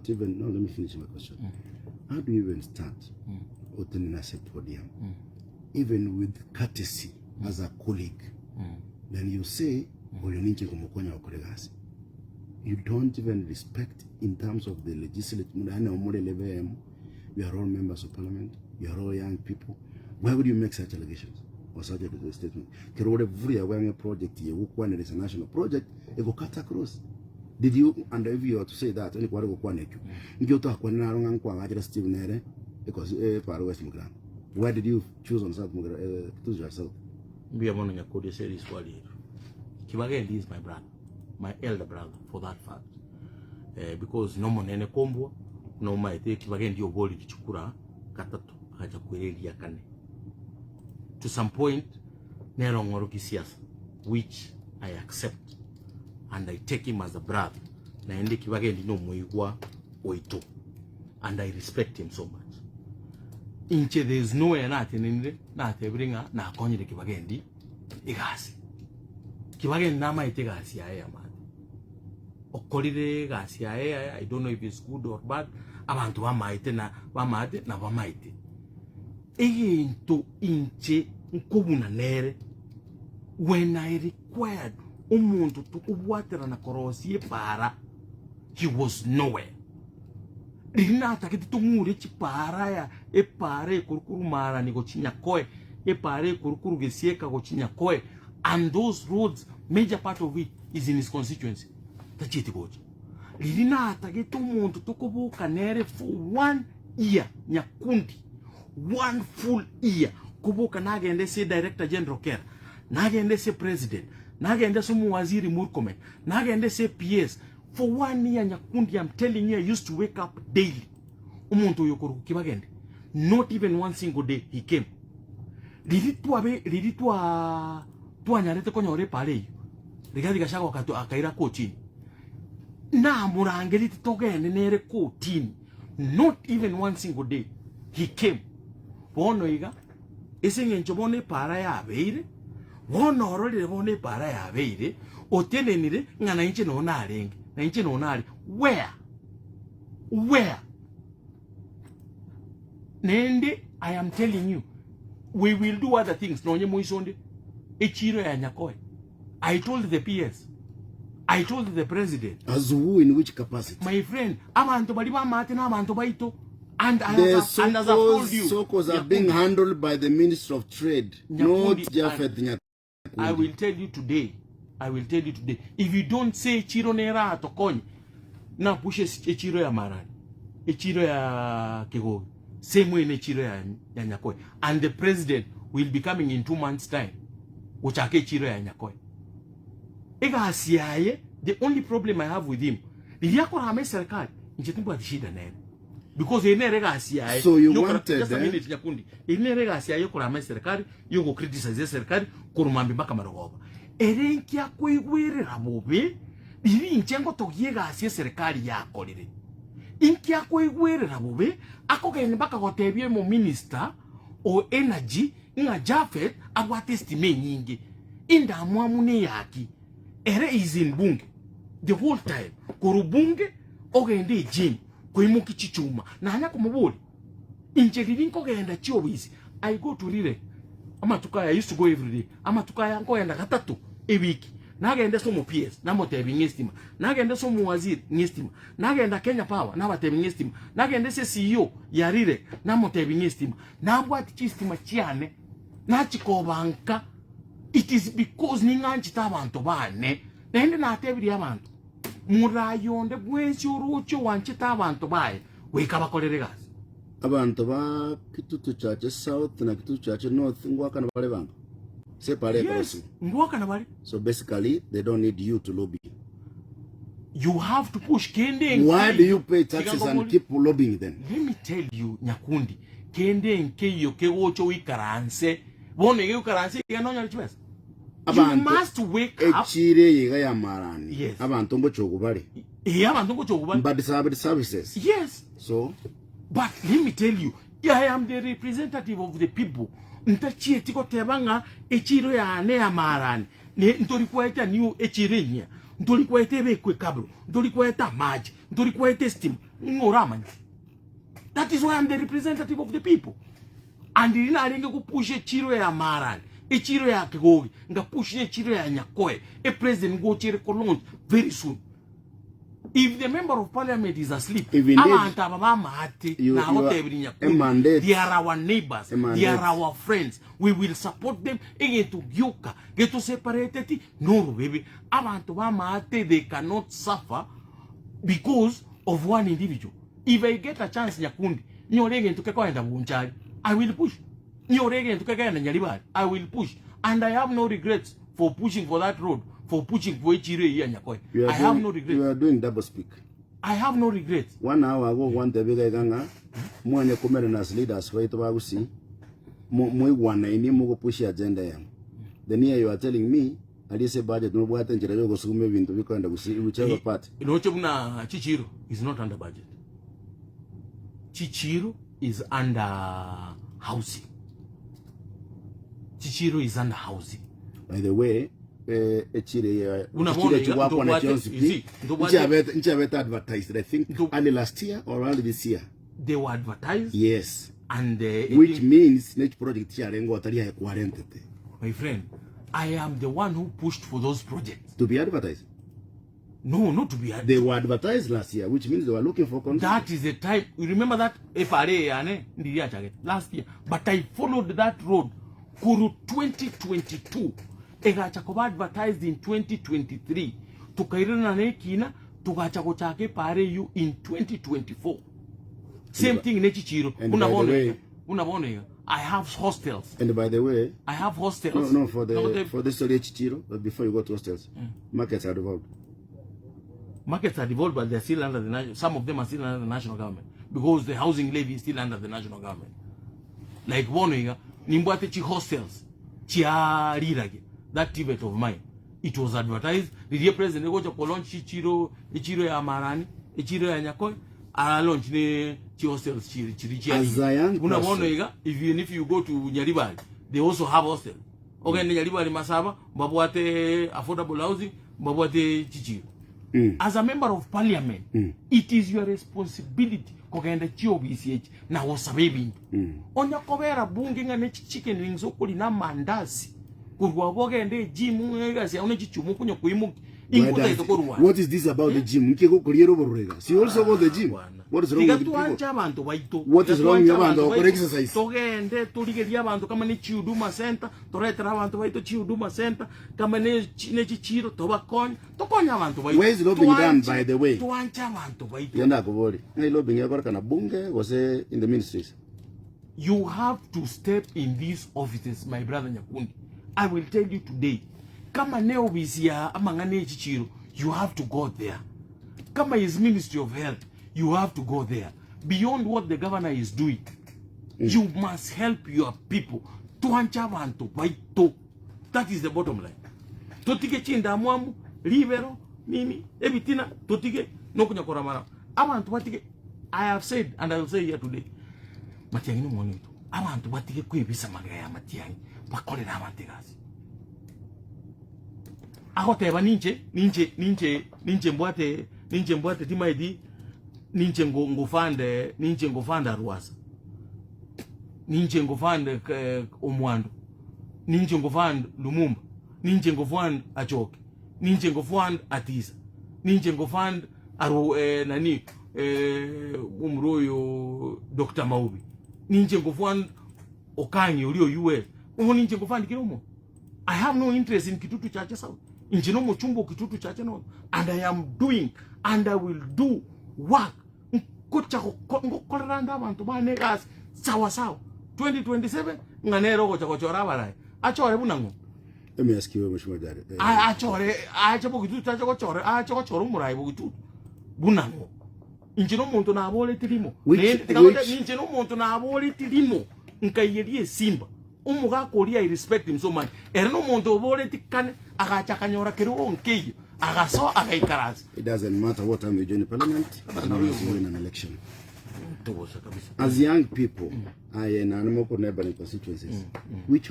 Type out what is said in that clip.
even, no, let me finish my question. How do you even start otenena ase podium even with courtesy as a colleague then you say oyo ninche nkomokonya gokora egasi you don't even respect in terms of the legislature yaani omore level eyemo you are all members of parliament you are all young people why would you make such allegations or such a statement kero ore vuria bwange project ye gokwanera is a national project ego cut across did you and if you are to say that onye kware gokwana ekio nki otakwanera aro ng'a nkwagachera Steve nere ekosi eh, paro West Mugirango why did you choose on South Mugirango eh, Kitutu South Mbuya mono Nyakuri ase riswali eri. Kibagendi is my brother, my elder brother for that fact. Eh, because nomonene kombua nomaete Kibagendi oboriri chikura gatato agacha kwereria kane. To some point nero ng'oro kisiasa which I accept and I take him as a brother. Naende Kibagendi nomoigwa oito and I respect him so much. Inche there is nowhere natenenire natebire ng'a nakonyire Kibagendi egasi. Kibagendi namaete egasi yaye yamate. Okorire egasi yaye I don't know if it's good or bad, abanto bamaete na bamaate na bamaete. Egento inche nkobuna nere when I required omonto tokobwaterana korosia epaara he was nowhere. Riria natagete tong'ure chipaara aya, epaara ekorwa korwa Marani gochia Nyakoe, epaara ekorwa korwa Gesieka gochia Nyakoe, and those roads major part of it is in his constituency, tachieti gocha. Riria natagete omonto tokoboka nere for one year, Nyakundi, one full year, koboka nagende ase Director General Kera, nagende ase President, nagende ase Omowaziri Murkomen, nagende ase PS, For one year Nyakundi I'm telling you I used to wake up daily omonto oyo okorokwa Kibagende not even one single day he came riri twabe riri twa twanyarete konyora epara eyio Rigathi Gachagua akato akaira kotini namorangereti togende nere kotini not even one single day he came bono iga Ase engencho bono epaara yabeire, bono ororire bono epaara yabeire, otenenire ng'a nainche noo narenge, nainche noo nare. Where? Where? Naende I am telling you, we will do other things nonye moiso onde, echiro ya Nyakoe. I told the PS, I told the president. As who in which capacity? My friend, abanto baria bamate na abanto baito. And I The have, and as I've told sokos, you, sokos are being Nyakundi, handled by the Ministry of Trade, not Nyakundi, I, Japheth I Nyakundi. will tell you today, I will tell you today, if you don't say chiro nera atokonye, na pushe echiro ya Marani, echiro ya Kegogi, same way ne chiro ya, ya Nyakoe. And the president will be coming in 2 months time, gochaka echiro ya Nyakoe. Egasi yaye, the only problem I have with him, riria akorama eserikali, inche timbwati shida nere. Because eri nere egasi yaye. So you Yokora- wanted, just a eh? minute, Nyakundi. Eri nere egasi yaye yokorama eserikali, yogo criticize eserikali, korwa mambia mpaka marogoba. Ere inki akoigwerera bobe, riria inche ngotogia egasi eserikali yakorire. Inki akoigwerera bobe, akogenda mpaka gotebia omominister o energy ng'a Japhet abwate estima enyinge. Endamwamu neyaki? Ere is in bunge the whole time. Korwa bunge ogende egym koimokia chichuma. Nanya komoboria inche riria nkogenda chiobisi I go to Rirek amatuko aya I used to go every day amatuko aya nkogenda gatato ewiki nagenda ase omo PS namotebia ng'a estima nagenda ase omowaziri ng'a estima nagenda Kenya Power nabatebia ng'a estima nagenda ase CEO ya Rirek namotebia ng'a estima nabwati chistima chiane nachikoba nka it is because ning'anchete abanto bane naende natebirie abanto morayi onde bwensi oroche oanchete abanto baye goika bakorere egasi. Abanto ba Kitutu Chache South na Kitutu Chache North ngwakana bare bango ase epara Yes, ekorosiwa. ngwakana bare. So basically they don't need you to lobby. You have to push kende Why do nkeiyo. you pay Tiga taxes and nkobori. keep lobbying them? Let me tell you Nyakundi, kende nkeiyo kegocha oikaranse bono iga oikaranse iga nonyore chibesa. You Abanto must wake up. echiro eye iga ya marani Yes. abanto mbochogu bare Eh, abanto ngochogu bare. mbadisabe services Yes. so But let me tell you, I am the representative of the people. Ntachieti goteba ng'a echiro yane ya marani ne ntori kwaeta new echiro enyia ntori kwaeta ebekwe kabro ntori kwaeta amache ntori kwaeta estima. Ng'o oramanye? That is why I'm the representative of the people. And riria narenge gopusha echiro ya Marani, echiro ya Kegogi, ngapush echiro ya Nyakoe, e president ngocha ere ko launch very soon. If the member of parliament is asleep, If indeed abanto aba b'amaate you, you are nagotebirie a Nyakundi, mandate, they are our neighbors, a they are mandate. our friends, we will support them. Egento gioka getoseparateti norobebe. Abanto b'amaate they cannot suffer because of one individual. If I get a chance Nyakundi, nyore egento kekoenda Bonchari, I will push. Nyore egento kegenda Nyaribari, I will push. And I have no regrets for pushing for that road, for pushing for echiro eyio ya Nyakoe. You I are have doing, no you regrets. are doing double speak. I have no regrets. One hour ago gwantebia iga iga ng'a mwanye komerana as leaders baito ba Gusii mo- moigwanaine mogopush agenda eyemo. Then here you are telling me aria ase budget nobwate enchera yogosuguma ebinto bikoenda Gusii whichever part. Noche buna chichiro is not under budget. Chichiro is under housing. Chichiro is under housing. By the way, eh, echire eye- Buna echire bono echi iga, gwakwana ntobwate- chionsi you pi see, ntobwate- nchabete nchabete advertised I think Nto- early last year or early this year. They were advertised Yes. and it Which means nechi project chiarenge otari aye kwarentete my friend, I am the one who pushed for those projects. to be advertised. No, not to be ad- They were advertised last year, which means they were looking for contract. That is the time. You remember that FRA yane ndiriachagete last year. But I followed that road kuru 2022 egacha koba advertised in 2023 tukairana na ekina tugacha gochaka epara eyio in 2024 same thing nechichiro And buna by the bono way- iga buna bono iga I have hostels And by the way, I have hostels no, no, for the Nagote- for the story Chichiro, but before you go to hostels, markets are devolved. Markets are devolved, but they're still under the national. Some of them are still under the national government because the housing levy is still under the national government. Like bono iga nimbwate chi hostels chiarirage that TVET of mine. It was advertised. Riria president gocha ko launch chichiro echiro ya Marani, echiro ya Nyakoe, ara launch ne chi hostels chiri chiri chia. As a young Buna bono person- iga even if you go to Nyaribari, they also have hostels. Ogende Nyaribari Masaba, mbabwate affordable housing, mbabwate chichiro. As a member of parliament, it is your responsibility kogenda chiobisi echi na gosaba ebinto. Onya kobera bunge ng'a ne chichicken wings okori na amandasi korwa abwo ogende egym ng'a egasi yao ne chichuma okonya koimokia Why inko does- otaete korwana. What is this about the gym? Nkiko kuriera obororega. So you also go to the gym. Bwana. What is wrong Tiga with people? twanche abanto baito. What Tiga is wrong twanche with abanto abanto bakora baito. exercise? Togende torigerie abanto kama ne chihuduma center, toretere abanto baito chihuduma center, kama ne chi- ne chichiro tobakonye, tokonye abanto baito. Where is lobbying done, Twanche- by the way? Twanche abanto baito. Yenda akobori. Ng'ai lobbying egokorekana bunge gose in the ministries. You have to step in these offices my brother Nyakundi. I will tell you today. Kama ne office ya amang'ana echichiro, you have to go there. Kama is Ministry of Health, you have to go there. Beyond what the governor is doing, you must help your people. Twanche abanto baito. That is the bottom line. Totige chindamwamu, ribero, nini, ebitina, totige nokonya koramana. Abanto batige, I have said and I will say here today, Matiang'i nomwana oito. Abanto batige kwebisa magega ya Matiang'i, bakorere abanto egasi. Agoteba ninche, ninche, ninche, ninche mbwate, ninche mbwate timaeti, ninche ngo ngofande, ninche ngofande Arwasa. Ninche ngofande eh, Omwando. Ninche ngofande Lumumba. Ninche ngofande Achoke. Ninche ngofande Atisa. Ninche ngofande Aru eh, nani eh, omura oyo Dr. Maubi. Ninche ngofande Okang'i oria o US. Obo ninche ngofande kera omonto. I have no interest in Kitutu Chache South. Inche nomochumba o Kitutu Chache North and I am doing and I will do work nkocha ngokorera ande abanto bane egasi sawa sawa. 2027 ng'a nere ogocha gochora abarayi. Achore buna ng'o? Let me ask you, Mheshimiwa Jari. Eh, Achore ache bogitutu ache gochora ache gochora omorayi bogitutu buna ng'o? Inche nomonto naboreti rimo Which- Naende tiga ngote- which- ninche nomonto naboreti rimo nkaiyeria esimba omogaka oria I respect him so much ere nomonto oboreti kane agacha akanyora kerogo nkeiyo agasoa agaikaransa It doesn't matter what time you join parliament, as long as you win an election. Togosa kabisa As young people, aye na moko neighboring constituencies, which